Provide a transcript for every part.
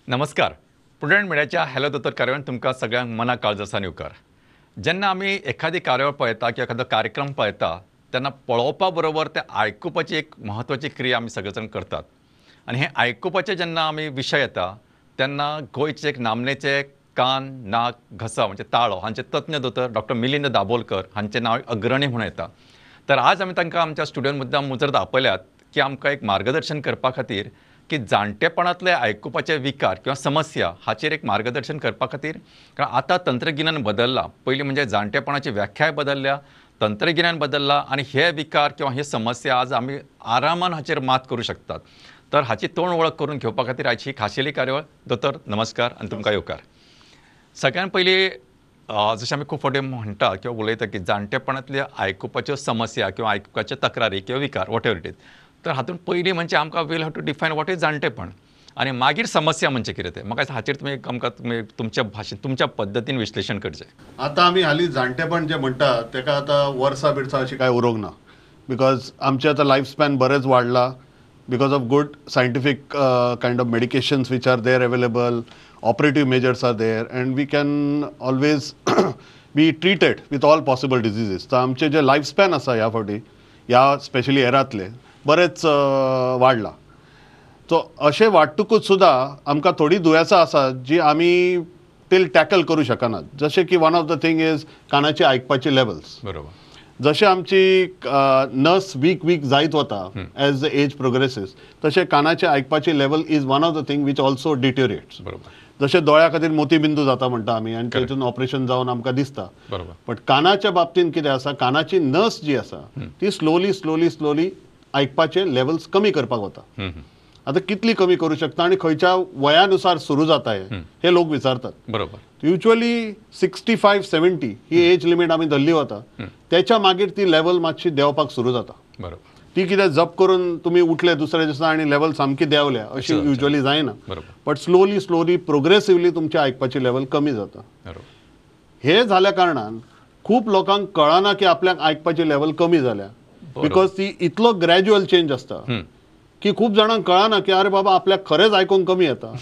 नमस्कार, प्रुडंट मिडियाच्या हॅलो दोतोर कार्यावळीन तुमकां सगळ्यांक मना काळजासान येवकार। जेन्ना आमी एखादी कार्यावळ पळयता किंवा एखादो कार्यक्रम पळयता तेन्ना पळोवपा बरोबर ते आयकुपाची एक म्हत्वाची क्रिया आमी सगळे जाण करतात आनी हें आयकुपाचें जेन्ना आमी विशय येता तेन्ना गोंयचे एक नामनेचे कान, नाक, घसा म्हणजे ताळो हांचे तज्ञ दोतोर डॉक्टर मिलिंद दाभोलकर हांचें नांव अग्रणी म्हणून येता। तर आज आमी तांकां आमच्या स्टुडियोन मुद्दाम मुजरत आपयल्यात की आमकां एक मार्गदर्शन करपा खातीर की जाणटेपणांतले आयकुपाचे विकार किंवा समस्या हाचेर एक मार्गदर्शन करपा खातीर, कारण आतां तंत्रगिन्यान बदल्लां। पयलीं म्हणजे जाणटेपणाची व्याख्याय बदल्ल्या, तंत्रगिन्यान बदल्लां आनी हे विकार किंवा हे समस्या आज आमी आरामान हाचेर मात करूं शकतात। तर हाची तोंड वळख करून घेवपा खातीर आयची खाशेली कार्यावळ। दोतोर नमस्कार आनी तुमकां येवकार। सगळ्यान पयलीं जशें आमी खूब फावटी म्हणटा किंवा उलयता की जाणटेपणांतले आयकुपाच्यो समस्या किंवा आयकुपाच्यो तक्रारी किंवा विकार what ever it is, तर हातूंत पयलीं म्हणजे आमकां we'll have to define what is जाणटेपण आनी मागीर समस्या म्हणजे कितें तें। म्हाका हाचेर तुमी आमकां तुमी तुमच्या भाशेन तुमच्या पद्दतीन विश्लेशण करचें। आतां आमी हालीं जाणटेपण जें म्हणटा तेका आतां वर्सां बिरसां अशी कांय उरोंक ना, because आमचें आतां लायफ स्पॅन बरेंच वाडला because of good scientific kind of medications which are there available, operative measures are there and we can always be treated with all possible diseases. तर आमचें जें लायफ स्पॅन आसा ह्या फावटी ह्या स्पेशली एरांतलें बरेंच वाडला। सो अशें वाडटकूच सुद्दां आमकां थोडीं दुयेंसां आसात जी आमी टील टॅकल करूं शकनात, जशें की one of the thing is कानाची आयकपाची लेवल्स। बरोबर, जशें आमची नस वीक वीक जायत वता एज the age progresses, तशें कानाचे आयकपाची level is one of the thing which also deteriorates. बरोबर, जशें दोळ्या खातीर मोतीबिंदू जाता म्हणटा आमी आनी तेतून ऑपरेशन जावन आमकां दिसता। बरोबर, बट कानाच्या बाबतींत कितें आसा, कानाची नस जी आसा ती स्लोली स्लोली स्लोली आयकपाचे लेवल्स कमी करपाक वता। आतां कितली कमी करूं शकता आनी खंयच्या वयानुसार सुरू जाता हे लोक विचारतात। बरोबर, युज्वली 65-70 ही एज लिमीट आमी धरली वता, त्याच्या मागीर ती लेवल मातशी देंवपाक सुरू जाता। बरोबर, ती कितें जप करून तुमी उठले दुसऱ्या दिसा आनी लेवल सामकी देंवल्या अशी युज्वली जायना, बट स्लोली स्लोली प्रोग्रेसिवली तुमच्या आयकपाची लेवल कमी जाता। हे जाल्या कारणान खूब लोकांक कळना की आपल्याक आयकपाची लेवल कमी जाल्या, because ती इतलो ग्रॅज्युअल चेंज आसता की खूब जाणांक कळना की अरे बाबा आपल्याक खरेंच आयकूंक कमी येता,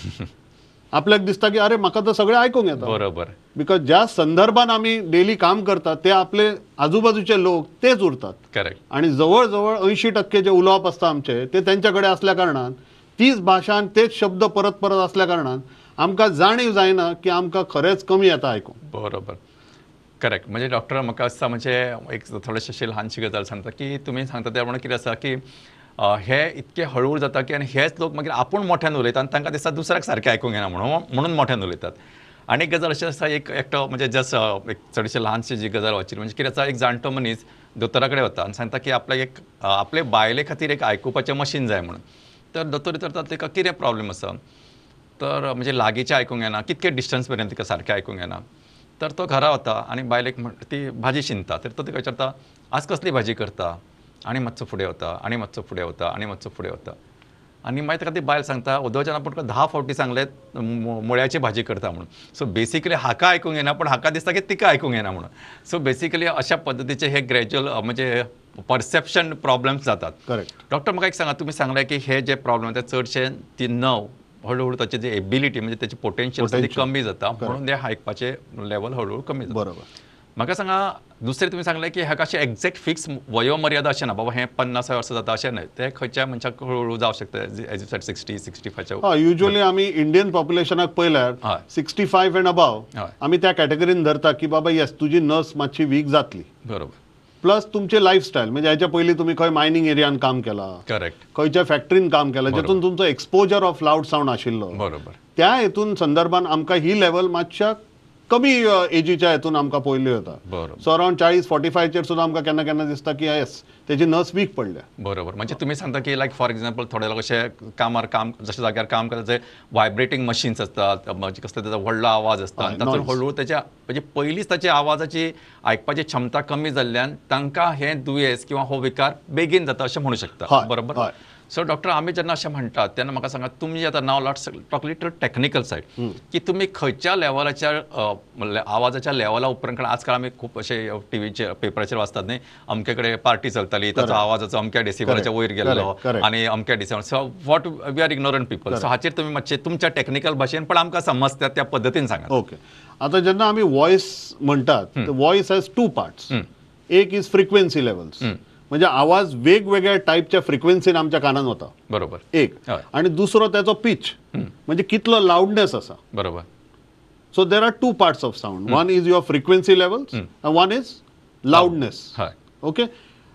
आपल्याक दिसता की अरे म्हाका तर सगळें आयकूंक येता। बरोबर, because ज्या संदर्भान आमी डेली काम करतात ते आपले आजूबाजूचे लोक तेच उरतात। करेक्ट, आनी जवळ जवळ 80% जे उलोवप आसता आमचें ते तेंच्या कडेन आसल्या कारणान तीच भाशा आनी तेच शब्द परत परत आसल्या कारणान आमकां जाणीव जायना की आमकां खरेंच कमी येता आयकूंक। बरोबर, करेक्ट। म्हणजे डॉक्टर म्हाका आसता म्हणजे एक थोडेशे अशी ल्हानशी गजाल सांगता की तुमी सांगता त्या प्रमाणे कितें आसा की हे इतके हळूहळू जाता की आनी हेच लोक मागीर आपूण मोठ्यान उलयतात आनी तांकां दिसता दुसऱ्याक सारकें आयकूंक येना म्हणून मोठ्यान उलयतात। आनी एक गजाल अशी आसा, एक एकटो म्हणजे जस्ट एक चडशी ल्हानशी जी गजाल वाचिल्ली म्हणजे कितें आसा, एक जाणटो मनीस दोतोरा कडेन वता आनी सांगता की आपल्याक एक आपले बायले खातीर एक आयकुपाचें मशीन जाय म्हणून। तर दोतोर विचारता तिका कितें प्रॉब्लेम आसा, तर म्हणजे लागींचें आयकूंक येना, कितके डिस्टन्स मेरेन तिका सारकें आयकूंक येना। तर तो घरा वता आनी बायलेक ती भाजी शिंदता, तर तो तिका विचारता आज कसली भाजी करता, आनी मातसो फुडें वता आनी मातसो फुडें वता आनी मातसो फुडें वता आनी मागीर ताका ती बायल सांगता ओदोच्यान आपूण तुका 10 फावटी सांगलें मुळ्याची भाजी करता म्हणून। सो बेसिकली हाका आयकूंक येना पण हाका दिसता की तिका आयकूंक येना म्हणून। सो बेसिकली अशा पद्दतीचे हे ग्रॅज्युअल म्हणजे परसेप्शन प्रॉब्लम्स जातात। करेक्ट। डॉक्टर म्हाका एक सांगा, तुमी सांगलें की हे जे प्रॉब्लम ते चडशे ती नव हळूहळू ताची जी एबिलिटी म्हणजे त्याची पोटेन्शियल ती कमी जाता म्हणून ते आयकपाचें लेवल हळूहळू कमी जाता। बरोबर। म्हाका सांगा दुसरें तुमी सांगलें की हाका अशें एग्जॅक्ट फिक्स वयोमर्यादा अशें ना, बाबा हें 50 वर्सां जाता अशें न्हय, तें खंयच्या मनशाक हळूहळू जावं शकता एज you said 60-65। हय, युज्वली आमी इंडियन पॉप्युलेशनाक पळयल्यार 65 एंड अबाव आमी त्या कॅटेगरीन धरता की बाबा येस तुजी नस मातशी वीक जातली। बरोबर, प्लस तुमचे लायफस्टायल म्हणजे ह्याच्या पयलीं तुमी खंय मायनींग एरियान काम केलां, करेक्ट, खंयच्या फॅक्टरीन काम केलां जेतून तुमचो एक्सपोजर ऑफ लावड सावंड आशिल्लो। बरोबर, त्या हेतून संदर्भान आमकां ही लेवल मातशा कमी एजीच्या हेतून आमकां पळयल्ल्यो वता। सो अरावंड 40-45 चेर सुद्दां आमकां केन्ना केन्ना दिसता की येस तेजी नस वीक पडल्या। बरोबर, म्हणजे तुमी सांगता की लायक फॉर एक्झाम्पल थोडे लोक अशे कामार काम जशे जाग्यार काम करता जे व्हायब्रेटींग मशीन्स आसतात म्हणजे कसले तेजो व्हडलो आवाज आसता आनी तातूंत हळूहळू तेच्या म्हणजे पयलींच ताच्या आवाजाची आयकपाची क्षमता कमी जाल्ल्यान तांकां हें दुयेंस किंवा हो विकार बेगीन जाता अशें म्हणू शकता। बरोबर। सो डॉक्टर आमी जेन्ना अशें म्हणटात तेन्ना म्हाका सांगा तुमी आतां now let's talk little technical side की तुमी खंयच्या लेवलाच्या आवाजाच्या लेवला उपरांत, कारण आजकाल आमी खूब अशे टिवीचेर पेपराचेर वाचतात न्ही, अमके कडेन पार्टी चलताली ताचो आवाजाचो अमक्या डेसिबलाच्या वयर गेल्लो आनी अमक्या decibel, so what we are ignorant people, so हाचेर तुमी मातशे तुमच्या टॅक्निकल भाशेन पण आमकां समजता त्या पद्दतीन सांगा. ओके, आतां जेन्ना आमी वॉयस म्हणटात, वॉयस हॅज टू पार्ट्स. एक is frequency levels, म्हणजे आवाज वेगवेगळ्या टायपच्या फ्रिक्वेन्सीन आमच्या कानान वता. बरोबर. एक, आणि दुसरो त्याचो पिच, म्हणजे कितलो लाउडनेस आसा. बरोबर. So there are two parts of sound, one is your frequency levels and one is loudness. Okay,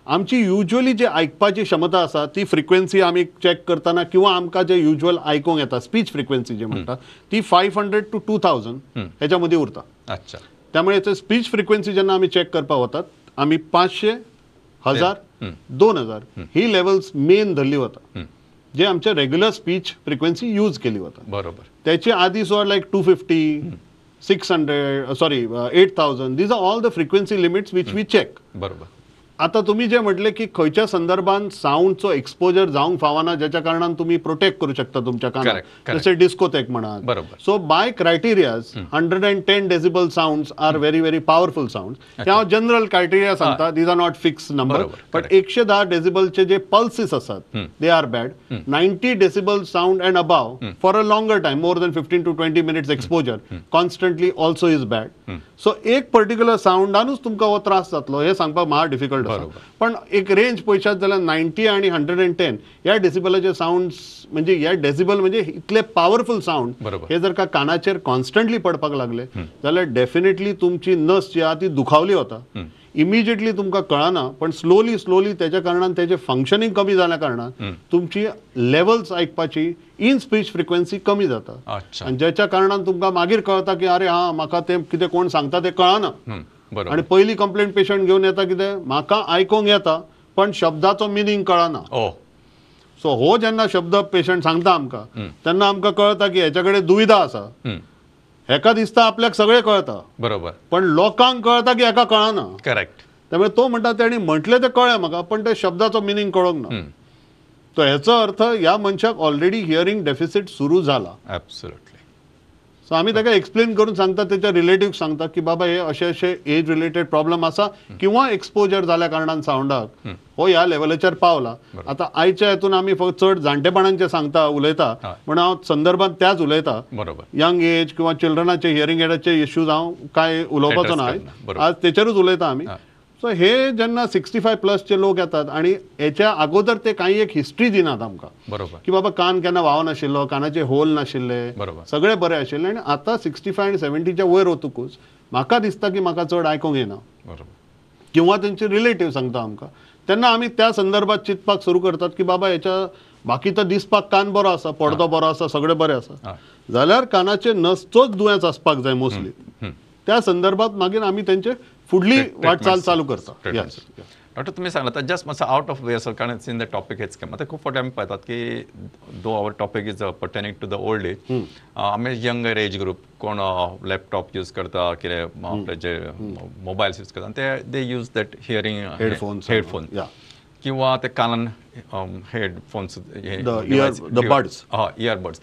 आमची युज्वली जे आयकपाची क्षमता आसा ती फ्रिक्वेन्सी आमी चॅक करतना किंवा आमकां जे युज्वल आयकूंक येता स्पीच फ्रिक्वेन्सी जी म्हणटा ती 500 to 2000 हेच्या मदीं उरता. अच्छा. त्यामुळे स्पीच फ्रिक्वेन्सी जेन्ना आमी चॅक करपाक वतात आमी 500, 1000, 2000 ही लेवल्स मेन धरली वता, जे आमच्या रेग्युलर स्पीच फ्रिक्वेन्सी यूज केली वता. बरोबर. त्याचे आदी सुद्दां लायक 250, 600, sorry 8000, these are all the frequency limits which we check. बरोबर. आता तुम्ही जे म्हटले की खंयच्या संदर्भात साऊंडचो एक्सपोजर जावंक फावना ज्याच्या कारणान तुम्ही प्रोटेक्ट करू शकता तुमच्या कानाक, जसे डिस्कोथेक म्हणा. So by criterias 110 decibel sounds are very very powerful sound. हांव जनरल क्रायटेरिया सांगता, these are not fix number, but 110 डेसिबलचे J pulses आसात they are bad. 90 decibel sound and above for a longer time, more than 15 to 20 minutes exposure constantly also is bad. So एक particular साऊंडानूच तुमकां हो त्रास जातलो हे सांगपाक म्हाका डिफिकल्ट आसा, पण एक रेंज पळयशात जाल्यार 90 आणि 110 ह्या डेसिबलाचे साऊंड्स, म्हणजे ह्या डेसिबल म्हणजे इतले पावरफुल साऊंड हे जर का कानाचेर कॉन्स्टंटली पडपाक लागले जाल्यार डेफिनेटली तुमची नस जी आहा ती दुखावली वता. इमिजिएटली तुमकां कळना, पण स्लोली स्लोली त्याच्या कारणान त्याचे फंक्शनिंग कमी जाल्या कारणान तुमची लेवल्स आयकपाची इन स्पीच फ्रिक्वेन्सी कमी जाता, आनी ज्याच्या कारणान तुमकां मागीर कळता की अरे हा म्हाका तें कितें कोण सांगता तें कळना. आनी पयली कंप्लेंट पेशंट घेवन येता कितें म्हाका आयकूंक येता पण शब्दाचो मिनींग कळना. सो हो जेन्ना शब्द पेशंट सांगता आमकां तेन्ना आमकां कळता की हेच्या कडेन दुविधा आसा. हेका दिसता आपल्याक सगळें कळता, बरोबर, पण लोकांक कळता की हेका कळना. करेक्ट. त्यामुळे तो म्हणटा तेणी म्हटलें तें कळ्ळें म्हाका पण त्या शब्दाचो मिनींग कळोंक ना. तो हेचो अर्थ ह्या मनशाक ऑलरेडी हियरींग डेफिसीट सुरू जाला. ॲब्सोल्युटली. सो आमी ताका एक्सप्लेन करून सांगता, तेच्या रिलेटिव्ह सांगता की बाबा हे अशे अशे एज रिलेटेड प्रॉब्लम आसा किंवा एक्सपोजर जाल्या कारणान सावंडाक हो ह्या लेवलाचेर पावला. आतां आयच्या हेतून आमी फक्त चड जाणटेपणांचे सांगता उलयता, म्हण हांव संदर्भात त्याच उलयता. बरोबर. यंग एज किंवा चिल्ड्रनाचे हियरींग एडाचे इश्यूज हांव कांय उलोवपाचो ना, आज तेचेरूच उलयता आमी. सो हे जेन्ना 65 प्लसचे लोक येतात आणि हेच्या अगोदर ते काही एक हिस्ट्री दिनात आमकां, बरोबर, की बाबा कान केन्ना वाव नाशिल्लो, कानाचे होल नाशिल्ले, सगळे बरे आशिल्ले, आनी आतां 65 आनी 70च्या वयर वतकूच म्हाका दिसता की म्हाका चड आयकूंक येना, किंवा तेंचे रिलेटीव सांगता आमकां, तेन्ना आमी त्या संदर्भात चिंतपाक सुरू करतात की बाबा हेच्या बाकी तर दिसपाक कान बरो आसा, पडदो बरो आसा, सगळें बरें आसा, जाल्यार कानाचे नसचोच दुयेंस आसपाक जाय मोस्टली. त्या संदर्भात मागीर आमी तेंचे फुडली वाटचाल चालू करता. डॉक्टर तुम्ही सांगला तर जस्ट मातसो आउट ऑफ वे असो, कारण इन the topic हेच काय आतां खूब फावटी आमी पळयतात की though our topic is pertaining to the old age, आमी यंगर एज ग्रूप कोण लॅपटॉप यूज करता, कितें आपले जे मोबायल्स यूज करता ते they use that hearing headphone किंवा ते कानान हेडफोन्स बड्स, इयरबड्स,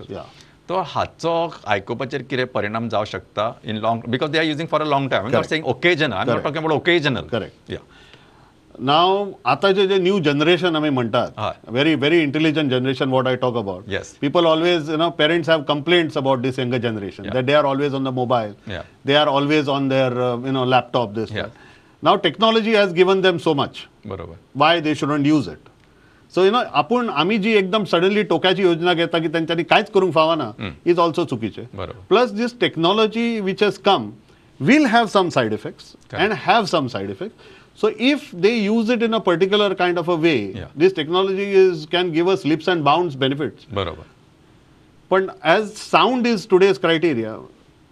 तो हाचो आयकुपाचेर कितें परिणाम जावं शकता in long, because they are using for a long time. I am not saying occasional, I am not talking about occasional. Correct. या नाव आतांचे जे न्यू जनरेशन आमी म्हणटात, very very intelligent generation what I talk about. Yes. People always, you know, parents have complaints about this younger generation that they are always on the mobile, they are always on their you know laptop, this. Now technology has given them so much, बरोबर, why they shouldn't use it. So you know आपूण आमी जी एकदम suddenly टोक्याची योजना घेता की तेंच्यांनी कांयच करूंक फावना is also चुकीचें. Plus this technology which has come will have some side effects and have some side effects. So if they use it in a particular kind of a way, this technology is can give us leaps and bounds benefits. बरोबर. पण as sound is today's criteria,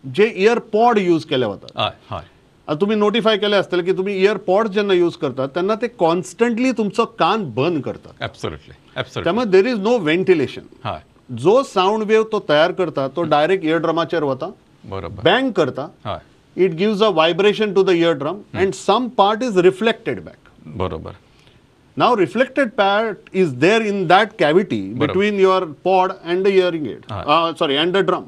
J ear pod use केले वतात, आता तुम्ही notify केले असतले की तुम्ही earpod जेन्ना यूज करतात तेन्ना ते कॉन्स्टंटली तुमचो कान बंद करतात. Absolutely, absolutely. त्यामुळे there is no ventilation. जो साऊंड वेव तो तयार करता तो डायरेक्ट इयरड्रमाचेर वता, बरोबर, बँग करता, it gives a vibration to the eardrum and some part is reflected back. बरोबर. Now reflected part is there in that cavity between your pod and the hearing aid, sorry, and the drum.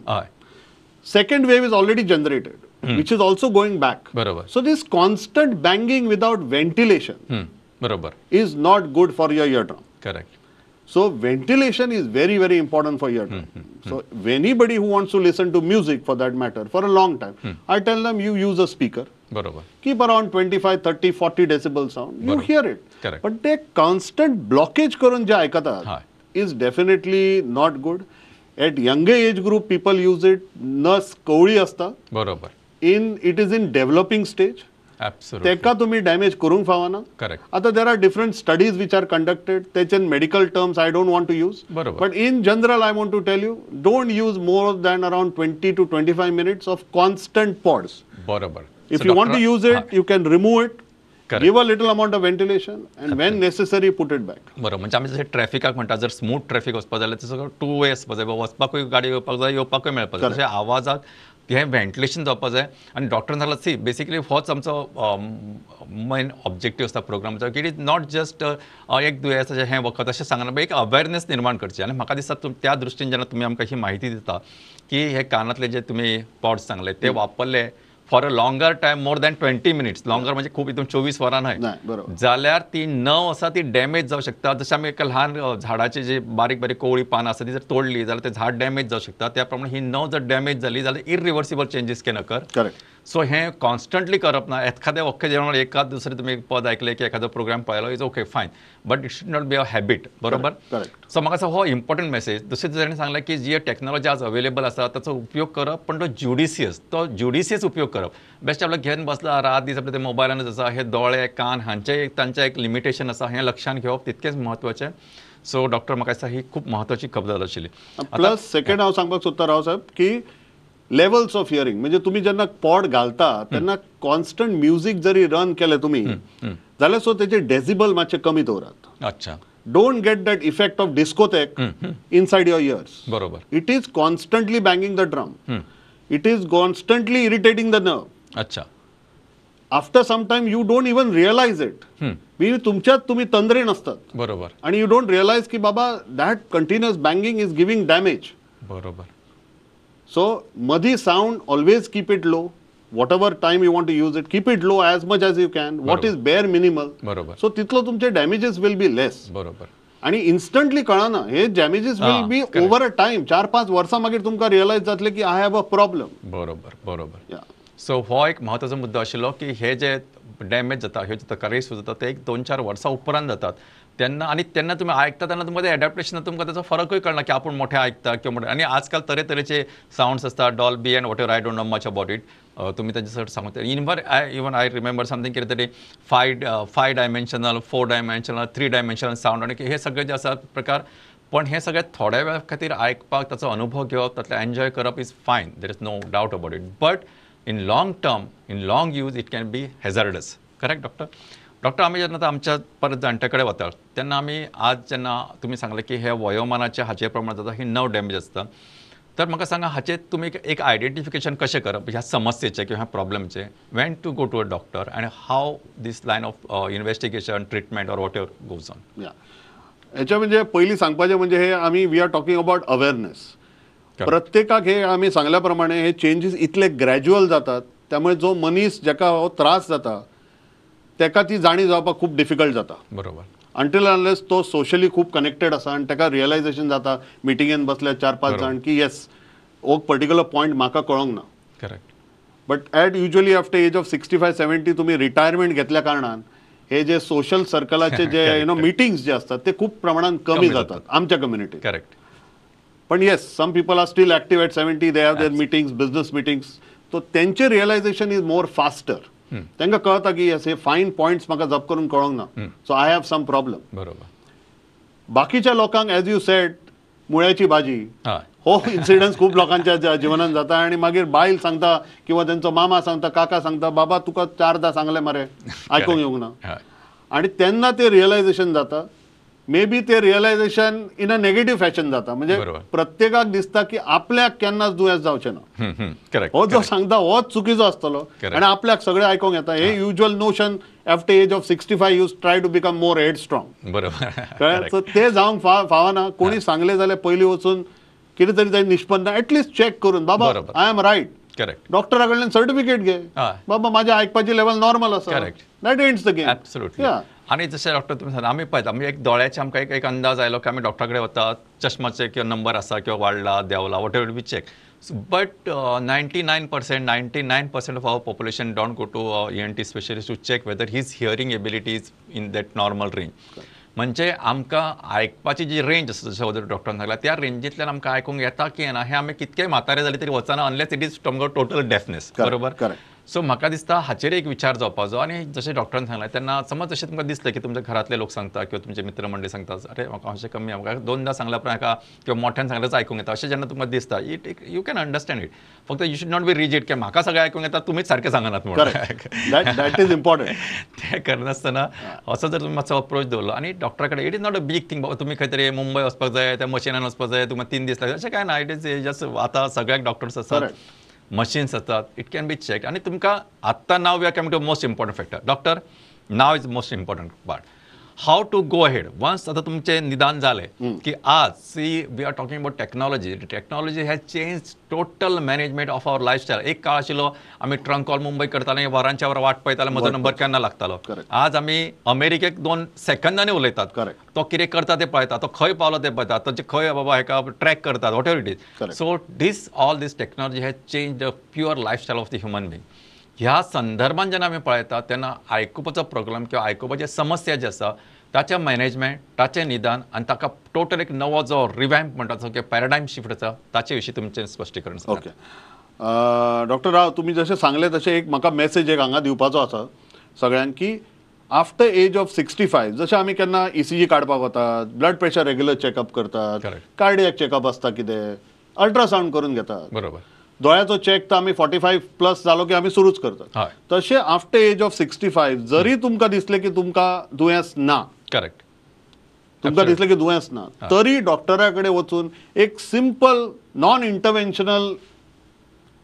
Second wave is already generated, which is also going back. बरोबर. So this constant banging without ventilation बरोबर is not good for your eardrum. Correct. So ventilation is very, very important for eardrum. So anybody who wants to listen to music, for that matter, for a long time, I tell them you use a speaker. बरोबर. Keep around 25, 30, 40 decibel sound. You hear it. Correct. But ते constant blockage करून जे आयकतात is definitely not good. At younger age group people use it. नस कवळी असता. बरोबर. In it is in developing stage. Absolutely. तेका तुम्ही damage करूंक फावना. करेक्ट. आता there are different studies which are conducted, तेचे medical terms I don't want to use, but in general I want to tell you, don't use more than around 20 to 25 minutes of constant pods. बरोबर. If you want to use it, you can remove it, give a little amount of ventilation and when necessary put it back. बरोबर. म्हणजे आमी जशें ट्रॅफिकाक म्हणटा, जर smooth traffic वचपा जाल्यार तसो टू वे आसपा जाय, वचपाकूय गाडी येवपाक जाय, येवपाकूय मेळपाक जाय, तशें आवाजाक हें व्हेंटिलेशन जावपा जाय. आनी डॉक्टरान सांगलां, सी बेसिकली होच आमचो मेन ऑब्जेक्टीव आसता प्रोग्रामाचो, की it is not just एक दुयेंसाचें हें वखद अशें सांगना, पण एक अवेरनेस निर्माण करची. आनी म्हाका दिसता त्या दृश्टीन जेन्ना तुमी आमकां ही म्हायती दिता की हे कानांतले जे तुमी पॉड्स सांगले ते वापरले for a longer time, more than 20 minutes, longer म्हणजे खूब हितून 24 वरां न्हय, जाल्यार ती नव आसा ती डॅमेज जावं शकता. जशें आमी एका ल्हान झाडाची जी बारीक बारीक कोवळी पानां आसा ती जर तोडली जाल्यार तें झाड डॅमेज जावं शकता, त्या प्रमाणे ही नव जर डॅमेज जाली जाल्यार irreversible changes can occur. Correct. So हें कॉन्स्टंटली करप ना. एखादें ओके जेवण एकाद दुसरें तुमी पद आयकलें की एखादो प्रोग्राम पळयलो is okay fine, but it should not be a habit. बरोबर. करेक्ट. सो म्हाका दिसता हो इम्पॉर्टंट मेसेज. दुसरें ताणें सांगलें की जी टॅक्नॉलॉजी आज अवेलेबल आसा ताचो उपयोग करप, पण तो ज्युडिशियस उपयोग करप. बेश्ट आपल्या घेवन बसला रात दीस आपल्या ते मोबायलानच आसा, हे दोळे कान हांचे एक तांचें एक लिमिटेशन आसा, हें लक्षांत घेवप तितकेंच म्हत्वाचें. सो डॉक्टर म्हाका दिसता ही खूब म्हत्वाची खबर आशिल्ली. प्लस सेकंड हांव सांगपाक सोदता राव साहेब की लेवल्स ऑफ हियरिंग, म्हणजे तुम्ही जेन्ना पॉड घालता तेन्ना कॉन्स्टंट म्युझिक जरी रन केलें तुमी जाल्यार सो तेचे डेसिबल मातशे कमी दवरात. अच्छा. Don't get that effect of discotheque inside your ears. बरोबर. It is constantly banging the drum, it is constantly irritating the nerve. अच्छा. After some time you don't even realise it. तुमच्यात तुम्ही तंद्रे नसतात. बरोबर. आणि you don't realise की बाबा that continuous banging is giving damage. बरोबर. So muddy sound, always keep it low. Whatever time you want to use it, keep it low as much as you can. What is bare minimal. बरोबर. So तितलो तुमचे damages will be less. बरोबर. आणि instantly कळना, हे damages will be over a time. 4-5 वर्सां मागीर तुमकां रियलायज जातलें की I have a problem. बरोबर. बरोबर. सो हो एक म्हत्वाचो मुद्दो आशिल्लो की हे जे डॅमेज जाता, ह्यो जे तकारी सुरू जाता ते एक 2-4 वर्सां उपरांत जातात तेन्ना, आनी तेन्ना तुमी आयकता तेन्ना तुमकां ते एडॅप्टेशन तुमकां ताचो फरकूय कळना की आपूण मोठे आयकता किंवा मोठे. आनी आजकाल तरेतरेचे सावंड्स आसता, Dolby and whatever, I don't know much about it, तुमी ताजे चड सांगू. इनवर I even I remember something कितें तरी 5 dimensional, 4 dimensional, 3 dimensional sound, आनी हे सगळे जे आसा प्रकार. पण हे सगळे थोड्या वेळा खातीर आयकपाक, ताचो अनुभव घेवप, तातले एन्जॉय करप is fine, there is no doubt about it, but in long term, in long use, it can be hazardous. Correct doctor? Doctor, आमी जेन्ना आमच्या परत जाणट्या कडेन वतात तेन्ना आमी आज जेन्ना तुमी सांगलें की हे वयोमानाच्या हाचे प्रमाण जाता, ही नर्व डॅमेज आसता, तर म्हाका सांगा हाचें तुमी एक आयडेंटिफिकेशन कशें करप ह्या समस्येचें किंवा ह्या प्रॉब्लमचें? When to go to a doctor and how this line of investigation, treatment or whatever goes on? हेच्या म्हणजे पयलीं सांगपाचें म्हणजे हे आमी we are talking about awareness. प्रत्येकाक हे आमी सांगल्या प्रमाणे हे चेंजीस इतले ग्रॅज्युअल जातात, त्यामुळे जो मनीस जाका हो त्रास जाता तेका ती जाणीव जावपाक खूब डिफिकल्ट जाता. बरोबर. अंटील अनलेस तो सोशली खूब कनेक्टेड आसा आनी तेका रियलायझेशन जाता मिटिंगेन बसल्या 4-5 जाण की येस हो पर्टिक्युलर पॉयंट म्हाका कळोंक ना. Correct. But at usually after age of 65-70 तुमी रिटायरमेंट घेतल्या कारणान हे जे सोशल सर्कलाचे जे you know meetings जे असतात ते खूप प्रमाणात कमी जातात आमच्या कम्युनिटीत. करेक्ट. पण yes, some people are still active at 70, they have their meetings, business meetings, तो त्यांचे रियलायझेशन is more faster. तांकां कळता की येस हे फायन पॉयंट्स म्हाका जप करून कळोंक ना, so I have some problem. बरोबर. बाकीच्या लोकांक एज you said मुळ्याची भाजी हो इन्सिडन्स खूप लोकांच्या जिवनात जाता, आनी मागीर बायल सांगता किंवा तेंचो मामा सांगता, काका सांगता, बाबा तुका 4दा सांगलें मरे, आयकूंक येवंक ना, आनी तेन्ना ते रियलायझेशन जाता. मे बी ते realization in a negative fashion जाता. म्हणजे प्रत्येकाक दिसता की आपल्याक केन्नाच दुयेंस जावचें ना. करेक्ट. हो जो सांगता होच चुकीचो आसतलो आनी आपल्याक सगळें आयकोंक येता. हे usual notion after age of 65 you try to become more head strong. बरोबर. कळ्ळें? सो ते जावंक फावना. कोणी सांगलें जाल्यार पयलीं वचून कितें तरी ताजें निष्पन्न एटलिस्ट चॅक करून, बाबा I am right. Correct. डॉक्टरा कडल्यान सर्टिफिकेट घे, बाबा माझ्या आयकपाची लेवल नॉर्मल आसा. Correct. That ends the game. Absolutely. आनी जशें डॉक्टर तुमी सांगता, आमी पळयता, आमी एक दोळ्याचे आमकां एक अंदाज आयलो की आमी डॉक्टरा कडेन वतात, चश्माचे किंवा नंबर आसा किंवा वाडला देंवला, whatever we check. But 99% of our population don't go to ENT specialist to check whether his hearing ability is in that normal range. म्हणजे आमकां आयकपाची जी रेंज आसा, जशें अदर डॉक्टरान सांगला, त्या रेंजींतल्यान आमकां आयकूंक येता की येना हें आमी कितकेय म्हातारे जाले तरी वचना, अनलेस it is तुमकां टोटल डेफनेस. बरोबर. सो म्हाका दिसता हाचेर एक विचार जावपाचो. आनी जशें डॉक्टरान सांगलें तेन्ना समज जशें तुमकां दिसलें की तुमच्या घरांतले लोक सांगता किंवा तुमचे मित्रमंडळी सांगता, अरे म्हाका अशें कमी, म्हाका दोनदा सांगल्या उपरांत हाका किंवा मोठ्यान सांगल्याच आयकूंक येता, अशें जेन्ना तुमकां दिसता, it you can understand it. फक्त you should not be rigid की म्हाका सगळें आयकूंक येता तुमीच सारकें सांगनात म्हणून. That is important. तें करनासतना असो जर तुमी मातसो अप्रोच दवरलो आनी डॉक्टरा कडेन, it is not a big thing, बाबा तुमी खंय तरी मुंबय वचपाक जाय, त्या मशिनान वचपाक जाय, तुमकां 3 दीस लागले, अशें कांय ना. It is just आतां सगळ्याक डॉक्टर्स आसात, मशीन्स आसात, it can be check. आनी तुमकां आत्तां now we are coming to most important factor. Doctor, now is most important part, how to go ahead. Once आतां तुमचें निदान जालें की आज see we are talking about technology. Technology has change total management of our lifestyle. एक काळ आशिल्लो आमी ट्रंक कॉल मुंबय करताले, वरांच्या वरां वाट पळयताले, म्हजो नंबर केन्ना लागतालो. आज आमी अमेरिकेक 2 सेकंदांनी उलयतात. तो कितें करता तें पळयता, तो खंय पावलो तें पळयता, ताचे खंय बाबा हेका ट्रॅक करतात, whatever it is. So this all this technology has change the pure lifestyle of the human being. ह्या संदर्भान जेन्ना आमी पळयता तेन्ना आयकुपाचो प्रॉब्लम किंवा आयकुपाची समस्या जी आसा ताचें मॅनेजमेंट, ताचें निदान आनी ताका टोटल एक नवो जो रिवॅम्प म्हणटा तो किंवा पॅराडायम शिफ्ट आसा ताचे विशीं तुमचें स्पश्टीकरण सांगा. ओके डॉक्टर राव, तुमी जशें सांगलें तशें एक म्हाका मॅसेज एक हांगा दिवपाचो आसा सगळ्यांक की आफ्टर एज ऑफ 65 जशें आमी केन्ना ECG काडपाक वतात, ब्लड प्रेशर रेगुलर चॅकअप करतात, कार्डियक चॅकअप आसता, कितें अल्ट्रासावंड करून घेतात, बरोबर, दोळ्याचो चॅक तर आमी 45+ जालो की आमी सुरूच करतात. तशें आफ्टर एज ऑफ 65 जरी तुमकां दिसलें की तुमकां दुयेंस ना, करेक्ट, तुमकां दिसलें की दुयेंस ना, तरी डॉक्टरा कडेन वचून एक सिंपल नॉन इंटरव्हेन्शनल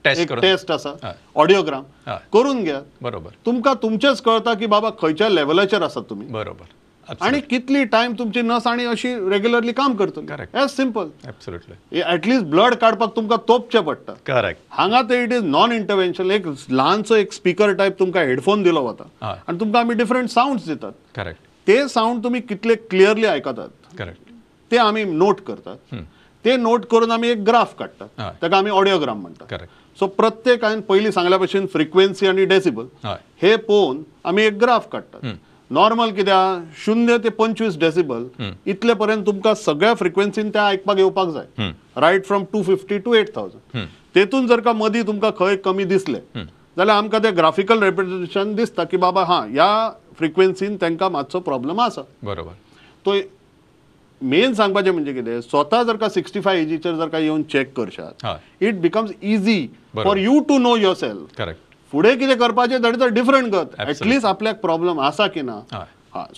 टेस्ट आसा, ऑडियोग्राम करून घ्या. बरोबर. तुमकां तुमचेच कळता की बाबा खंयच्या लेवलाचेर आसात तुमी, बरोबर, आणि कितली टाइम तुमची नस आणि अशी रेग्युलरली काम करतली. As simple. Absolutely. At least blood काडपाक तुमकां तोपचें पडटा. करेक्ट. हांगा ते it is non intervention. एक ल्हानसो एक स्पीकर टायप तुमकां हेडफोन दिलो वता आनी तुमकां आमी डिफरंट सावंड्स दितात. करेक्ट. ते सावंड तुमी कितले क्लियरली आयकतात, करेक्ट, ते आमी नोट करतात. ते नोट करून आमी एक ग्राफ काडटात, ताका आमी ऑडियोग्राम म्हणटात. करेक्ट. सो प्रत्येक हांवें पयलीं सांगल्या भशेन फ्रिक्वेन्सी आनी डेसिबल हे पळोवन आमी एक ग्राफ काडटात. नॉर्मल कित्याक 0 ते 25 डेसिबल इतले पर्यंत तुमकां सगळ्या फ्रिक्वेन्सीन ते आयकपाक येवपाक जाय, रायट फ्रॉम 250 टू 8000. तेतून जर का मदीं तुमकां खंय कमी दिसले जाल्यार आमकां ते ग्राफिकल रिप्रेझेंटेशन दिसता की बाबा हां ह्या फ्रिक्वेन्सीन तांकां मातसो प्रॉब्लम आसा. बरोबर. तो मेन सांगपाचें म्हणजे कितें, स्वता जर का 65 एजीचेर जर का येवन चॅक करशात, it becomes easy for you to know yourself. Correct. फुडें कितें करपाचें that is a different गत. एटलिस्ट आपल्याक प्रॉब्लम आसा की ना.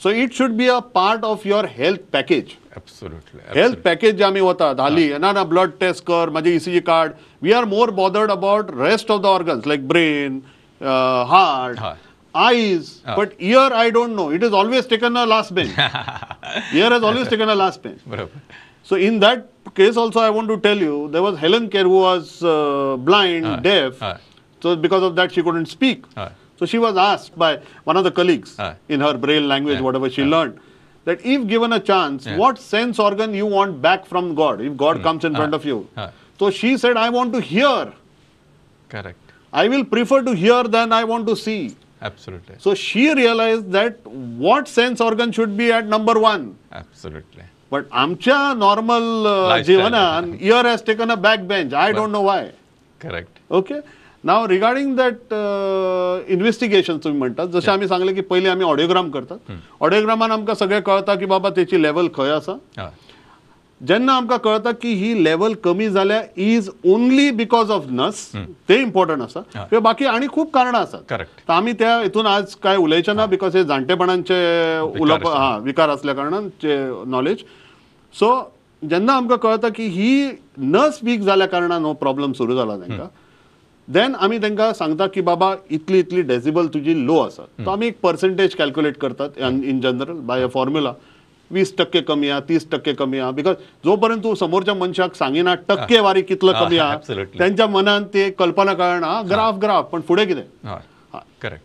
So it should be a part of your health package. Absolutely. Health package जे आमी वतात हाली, ना ना ब्लड टेस्ट कर, म्हाजें ECG card, we are more bothered about rest of the organs like brain, heart, eyes, but ear I don't know, it is always taken a last bench. Ear has always taken a last bench. So in that case also I want to tell you, there was Helen Keller who was blind, deaf, so because of that she couldn't speak. So she was asked by one of the colleagues in her Braille language, whatever she learned, that if given a chance, what sense organ you want back from God, if God comes in front of you? So she said, I want to hear. Correct. I will prefer to hear than I want to see. Absolutely. So she realized that what sense organ should be at number 1. Absolutely. But आमच्या normal जीवनान ear has taken a back bench. I don't know why. Correct. Okay. Now regarding that investigation तुम्ही म्हणतात, जशें आमी सांगलें की पयलीं आमी audiogram करतात. ऑडियोग्रामान आमकां सगळें कळता की बाबा तेची लेवल खंय आसा. जेन्ना आमकां कळता की ही लेवल कमी जाल्या is only because of नस, ते इम्पॉर्टंट आसा. किंवा बाकी आनी खूब कारणां आसात. करेक्ट. तर आमी त्या हितून आज काय उलयचे ना, because हे जाणटेपणांचे उलोवप विकार असल्या कारणान नॉलेज. सो जेन्ना आमकां कळता की ही नस वीक जाल्या कारणान हो प्रॉब्लम सुरू जाला तांकां, देन आमी तांकां सांगता की बाबा इतली इतली डेसिबल तुजी लो आसा. तो आमी एक पर्सेंटेज कॅल्क्युलेट करतात in general by a formula, 20% कमी आहा, 30% कमी आहा. Because जो पर्यंत तूं समोरच्या मनशाक सांगिना टक्केवारी कितलो कमी आहा, तेंच्या मनान ते कल्पना कळना, ग्राफ ग्राफ पण फुडें कितें. करेक्ट.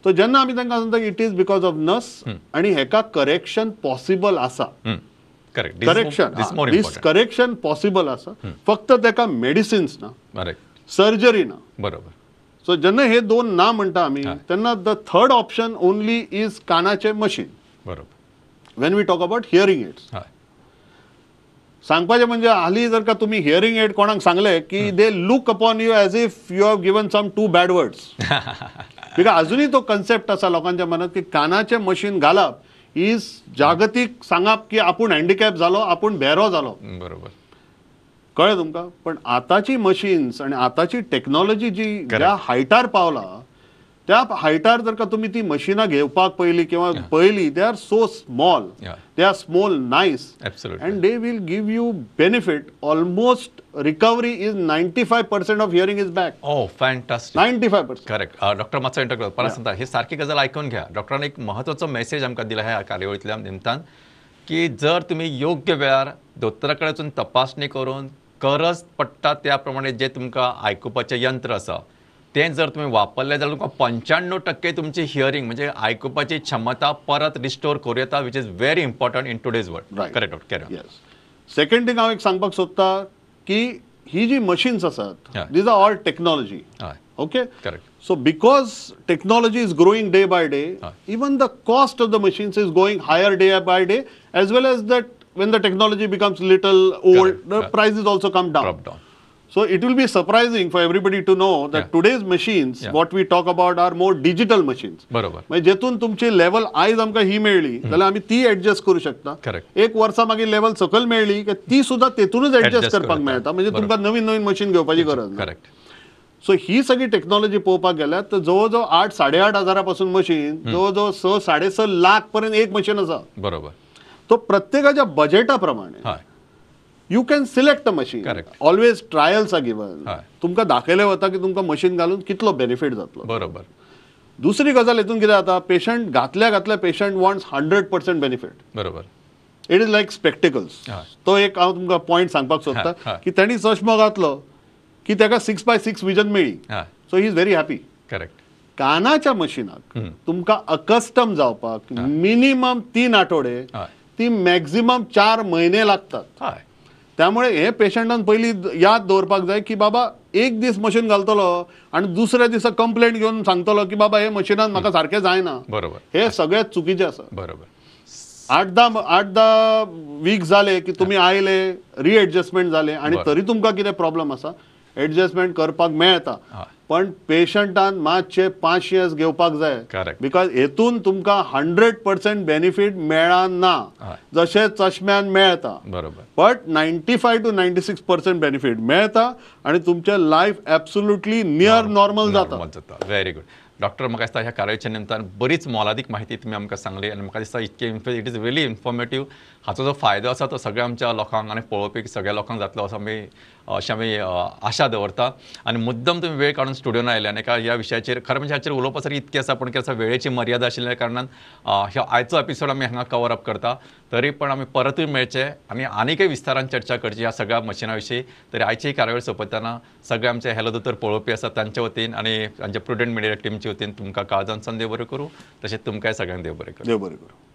सो जेन्ना आमी तांकां सांगता it is because of नस आनी हेका करेक्शन पॉसिबल आसा. करेक्शन, दीस करेक्शन पॉसिबल आसा, फक्त तेका मेडिसिन्स ना, सर्जरी ना. बरोबर. सो जेन्ना हे दोन ना म्हणटा आमी, तेन्ना the third option only is कानाचें machine. बरोबर. When we talk about hearing aids, सांगपाचें म्हणजे हालीं जर का तुमी हियरिंग एड कोणाक सांगलें की they look upon you as if you have given some two bad words. Because अजुनूय तो कन्सेप्ट आसा लोकांच्या मनात की कानाचें मशीन घालप is जागतीक सांगप की आपूण हँडिकॅप जालो, आपूण भेरो जालो. बरोबर. कळ्ळें तुमकां? पण आतांची मशीन्स आनी आतांची टॅक्नॉलॉजी जी ज्या हायटार पावला, त्या हायटार जर का तुमी ती मशिनां घेवपाक पयली किंवा पयली, they are so small, they are small, nice, and they will give you benefit. Almost recovery is 95% of hearing is back. Oh, fantastic. 95%. Correct. Doctor मातसो इंटर परत सांगता, ही सारकी गजाल आयकून घ्या. डॉक्टरान एक म्हत्वाचो मेसेज आमकां दिला ह्या कार्यावळींतल्या निमतान की जर तुमी योग्य वेळार दोतोरा कडेन वचून तपासणी करून गरज पडटा त्या प्रमाणे जे तुमकां आयकुपाचें यंत्र आसा तें जर तुमी वापरलें जाल्यार तुमकां 95% तुमची हियरींग म्हणजे आयकुपाची क्षमता परत रिस्टोर करूं येता, which is very important in today's world. Correct doctor? Yes. Second thing हांव एक सांगपाक सोदता की ही जी मशीन्स आसात, these are all technology. Okay? Correct. So because technology is growing day by day, even the cost of the machines is going higher day by day, as well as that when the technology becomes little old, the prices also come down. Drop down. So it will be surprising for everybody to know that today's machines, what we talk about are more digital machines. बरोबर. म्हणजे जेतून तुमची level आयज आमकां ही मेळ्ळी जाल्यार आमी ती एडजस्ट करूं शकता. एक वर्सा मागीर लेवल सकयल मेळ्ळी की ती सुद्दां तेतूनच एडजस्ट करपाक मेळटा. म्हणजे तुमकां नवीन नवीन मशीन घेवपाची गरज ना. करेक्ट. सो ही सगळी टेक्नॉलॉजी पळोवपाक गेल्यार तर जवळ जवळ 8-8.5 हजारा पासून मशीन जवळ जवळ 6-6.5 लाख पर्यंत एक मशीन आसा. बरोबर. तो प्रत्येकाच्या बजेटा प्रमाणे you can select a machine. Always trials are given. तुमकां दाखयलें वता की तुमकां मशीन घालून कितलो बेनिफीट जातलो. बरोबर. दुसरी गजाल हितून कितें जाता, पेशंट घातल्या घातल्या पेशंट वॉन्ट्स 100% बेनिफीट. बरोबर. It is like spectacles. तो एक हांव तुमकां पॉयंट सांगपाक सोदता की तांणी चश्मो घातलो की ताका 6x6 vision मेळ्ळी. So he is very happy. Correct. कानाच्या मशिनाक तुमकां अकस्टम जावपाक मिनिमम 3 आठवडे ती मॅक्झिमम 4 म्हयने लागतात. त्यामुळे हे पेशंटान पयलीं याद दवरपाक जाय की बाबा एक दीस मशीन घालतलो आनी दुसऱ्या दिसा कंप्लेंट घेवन सांगतलो की बाबा हे मशिनान म्हाका सारकें जायना. बरोबर. हे सगळें चुकीचें आसा. बरोबर. 8-10 वीक जाले की तुमी आयले, रिएडजस्टमेंट जाले आनी तरी तुमकां कितें प्रॉब्लम आसा, एडजस्टमेंट करपाक मेळटा. पण पेशंटान मातशें पाशियेंस घेवपाक जाय. Because हेतून तुमकां 100% बेनिफीट मेळना जशें चश्म्यान मेळटा. बरोबर. बट 95 to 96% benefit मेळटा आनी तुमचें लायफ एब्सोल्युटली नियर नॉर्मल जाता. Very good doctor. म्हाका दिसता ह्या कार्यावळीच्या निमतान बरीच मोलादीक माहिती तुमी आमकां सांगली आनी म्हाका दिसता इतकें it is really informative. हाचो जो फायदो आसा तो सगळ्या आमच्या लोकांक आनी पळोवपी सगळ्या लोकांक जातलो असो आमी अशें आमी आशा दवरता. आनी मुद्दम तुमी वेळ काडून स्टुडियोन आयले आनी एका ह्या विशयाचेर खरें म्हणजे हाचेर उलोवपा सारकें इतकें आसा, पूण कितें आसा वेळेची मर्यादा आशिल्ल्या कारणान ह्या आयचो एपिसोड आमी हांगा कवर अप करता. तरी पण आमी परतूय मेळचे आनी आनीकय विस्तारान चर्चा करची ह्या सगळ्या मशिना विशीं. तरी आयची कार्यावळ सोंपयतना सगळे आमचे हॅलो दोतोर पळोवपी आसा तांच्या वतीन आनी आमच्या प्रुडंट मिडिया टिमच्या वतीन तुमकां काळजान देव बरें करूं, तशेंच तुमकांय सगळ्यांक देव बरें करूं. देव बरें करूं.